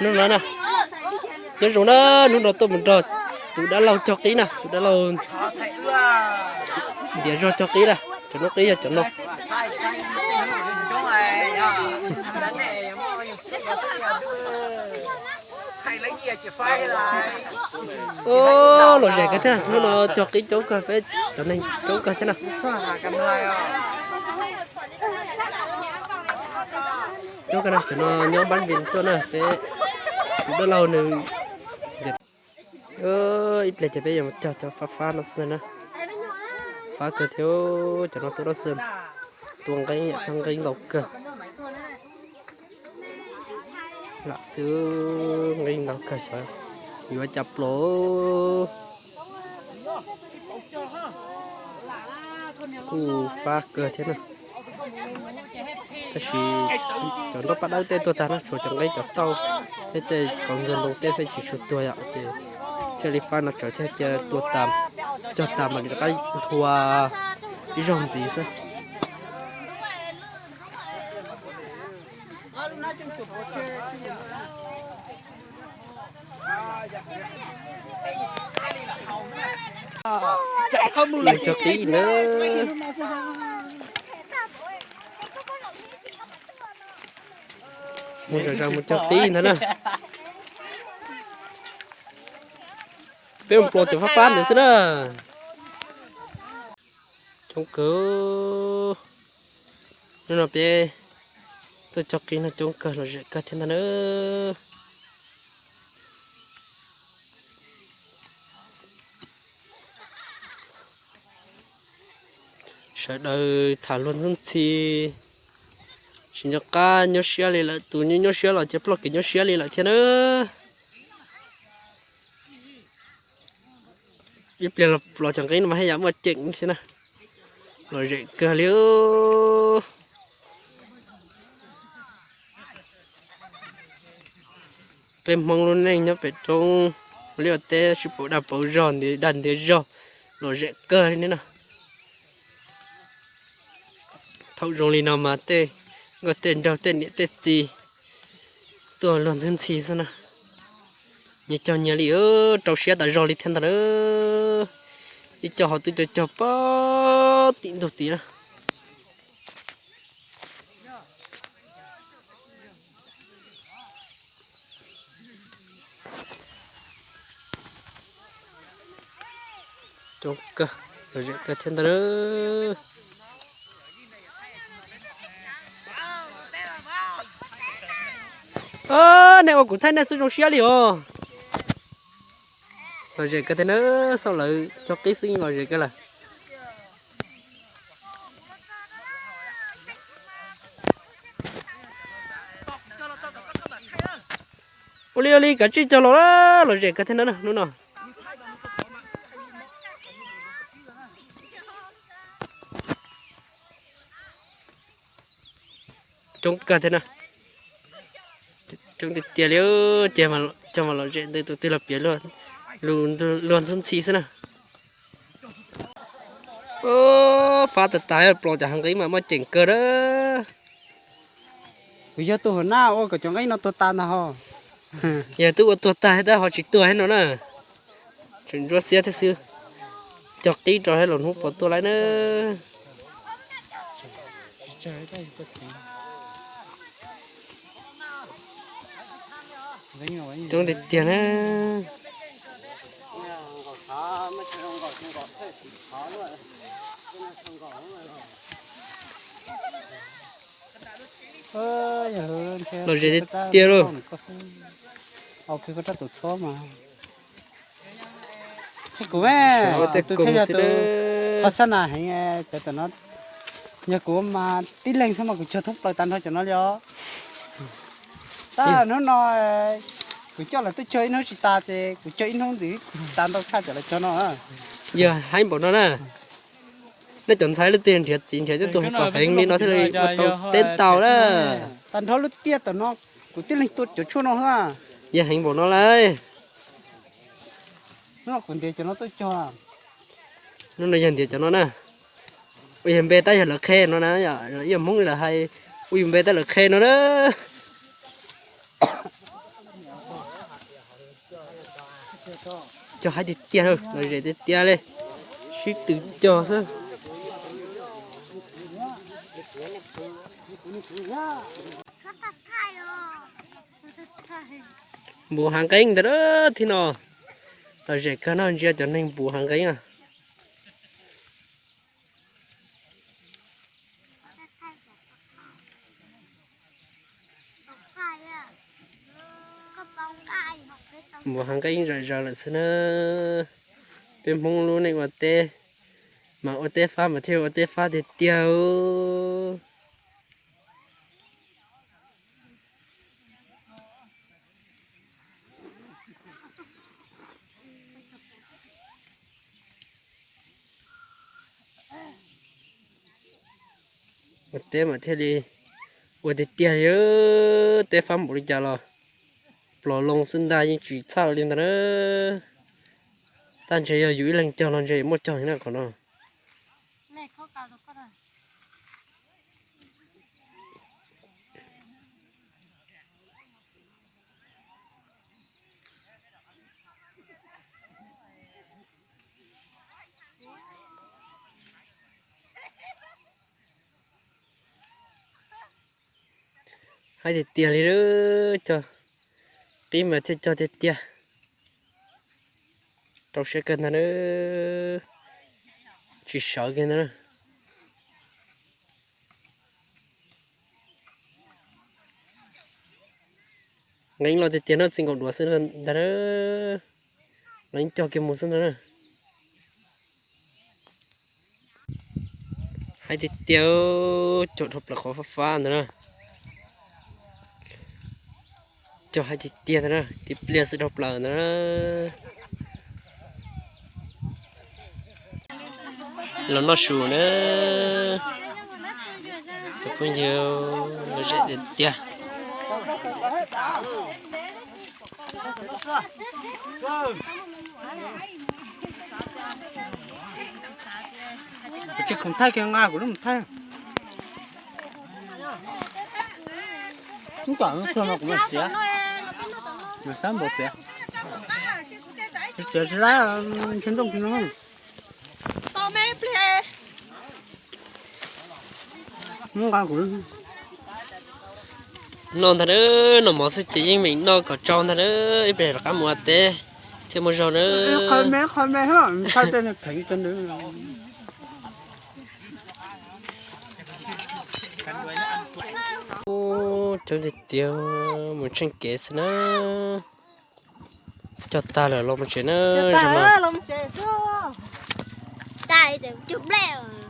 Hnub no na, nyob zoo na, hnub no tuaj mus nrog tus dab laug cog qib na, tus dab laug ntiav zog cog qib na, cov noj qib yog cov no. Lom zem kawg thiab na, hnub no cog qib coob kawg, peb cov neeg coob kawg thiab na. Coob kawg na, cov no nyob npab npis tuaj na, peb tus dab laug nws. Ib pliag ces peb yuav cog cov fab fab no xwb na. Fab kawg thiab, cov no tuaj dab xwb, tua nqeeb, tua nqeeb ntau kawg. Lam xwb, nqeeb ntau kawg xyov yuav cas plos. Kuj fab kawg thiab na. Tab sis cov nroj paj dawb tej tuag tag na, tshuav cov nqeeb cov tauj thiab tej kauv ntxuag ntoo tej pheej tsis tshua tuag yom, ces thiaj li fab no tsawv thiaj cia tua tas, cog tas mam li rov qab nthua ib zaug ntxiv xwb. Mus cog qib na. Mus zom zaws mus cog qib ntag na. Peb mus plos cov fab fab ntawd xwb na. Coob kawg. Hnub no peb tuaj cog qib no coob kawg, lom zem kawg thiab ntag na. Sawv daws tham luag ntxhi ntxhi, tsis nco qab nyuaj siab li lawm, tus nyuaj nyuaj siab los ces ploj kev nyuaj siab li lawm thiab na. Ib pliag los cov nqeeb no mas haj yam muaj ceem thiab na. Lom zem kawg li. Peb Hmoob lub neej nyob pem roob, ua liaj ua teb sib pauv dag pauv zog, ntiav dag ntiav zog, lom zem kawg li ne no. Thaum zoo li no mas tej nkauj tej nraug tej niam tej txiv tuaj luag ntxhi ntxhi xwb na. Nyias cog nyias li, rau siab tas zog li thiab ntag na. Ib co ho twb cog cog pog tim ntug tid na. Coob kawg, lom zem kawg thiab ntag na. Nej ua kuv thaij nej xwb zoo siab li os. Lom zem kawg thiab na, xauj lawv cog qib xwb yeej lom zem kawg lawm. Ua li ua li kav tsij cog los, lom zem kawg thiab na hnub no. Coob kawg thiab na. Coob tiag tiag li, ces cog mas lom zem ntawd tus twg los piav luag ntxhi ntxhi xwb na. Fab tas tas plos cov hav nqeeb mas muaj ceem kawg na. Kuv yog tus hauv nab ua kom cov nqeeb no tuag tas ntag ho. Yog twb ua tuag tag tab ho tsis tuag thiab no na. Tseem ntsuab xiab thiab xwb. Cog qib rau hab los hnub puas tuaj lawm na. Coob tiag tiag na. Lom zem tiag tiag lauj. Kuv tus thiaj yog tus qhov xab nas heev, cov tom no yog kuv mas tib leeg xwb mas kuv cog thoob plaws tag nrho cov no li os. Tab hnub no kuv coj lawv tuaj cog ib hnub tsis tas ces kuv cog ib hnub ntxiv tas ntau tshaj cov lawv cog no. Yog heev npaum no na. Nej cov ntxhais leej twg nrhiav txiv nrhiav coj tus kom heev li no thiaj li ua tau teb tau na. Tag nrho lub tiaj tom no kuv tib leeg tua cov tshuaj no xwb. Yog heev npaum no lauj. Hnub no kuv nrhiav cov no tuaj cog. Hnub no yog nrhiav cov no na. Ua yog npe tab yog lawv qhia no na, ib yam Hmoob lawv hais, ua yog npe tab lawv qhia no na. Cog haib tiag tiag, lom zem tiag tiag li, sib tw cog xwb. Npus hav nqeeb ntag, thib no lom zem kawg no, ntsia cov neeg npus hav nqeeb. Npus hav nqeeb zom zaws lawm xwb na. Peb Hmoob lub neej ua teb, mas ua teb fab mas thiaj ua teb fab tiag tiag. Ua teb mas thiaj li ua tiag tiag li, teb fab npaum li cas los plos loo xwb ntag, yeej tsis txhawj li ntag na. Tab ntshe yog yus ib leeg cog los ntshe muaj cog na qhov no. Haib tiag tiag li, cog qib mas thiaj cog tiag tiag. Rau siab kawg ntag na, tsis sawv kiag ntag na. Nqeeb loj tiag tiag no, txij nkaus duav xwb ntag na, los yeej cog kiag mus xwb ntag na. Haib tiag tiag, cog dhau plaws qhov fab fab ntag na. Cog haib tiag tiag ntag na, tib pliag xwb dhau plaws ntag na. Los noj su na. Tus phooj ywg lom zem tiag tiag. Kuv tsis khoom thaij kiag, nqa kuv lub mus thaij. Ub, kom lub plog no kuv mam txiav. Mas xab npaum tias txiav tsis laib, ntshe nrooj kiag no. Nqa kuv. Noj ntag na, noj mov xwb ces yeej meem noj kom tsau ntag na, ib pliag rov qab mus ua teb thiaj muaj zog na. Qhov me, qhov me, thaij tej pheev rau ntawd. Ub, coob tiag tiag, mus tsheej kev xwb na. Cog tag lawm los mus tsev na. Zoo no. Cug nplej.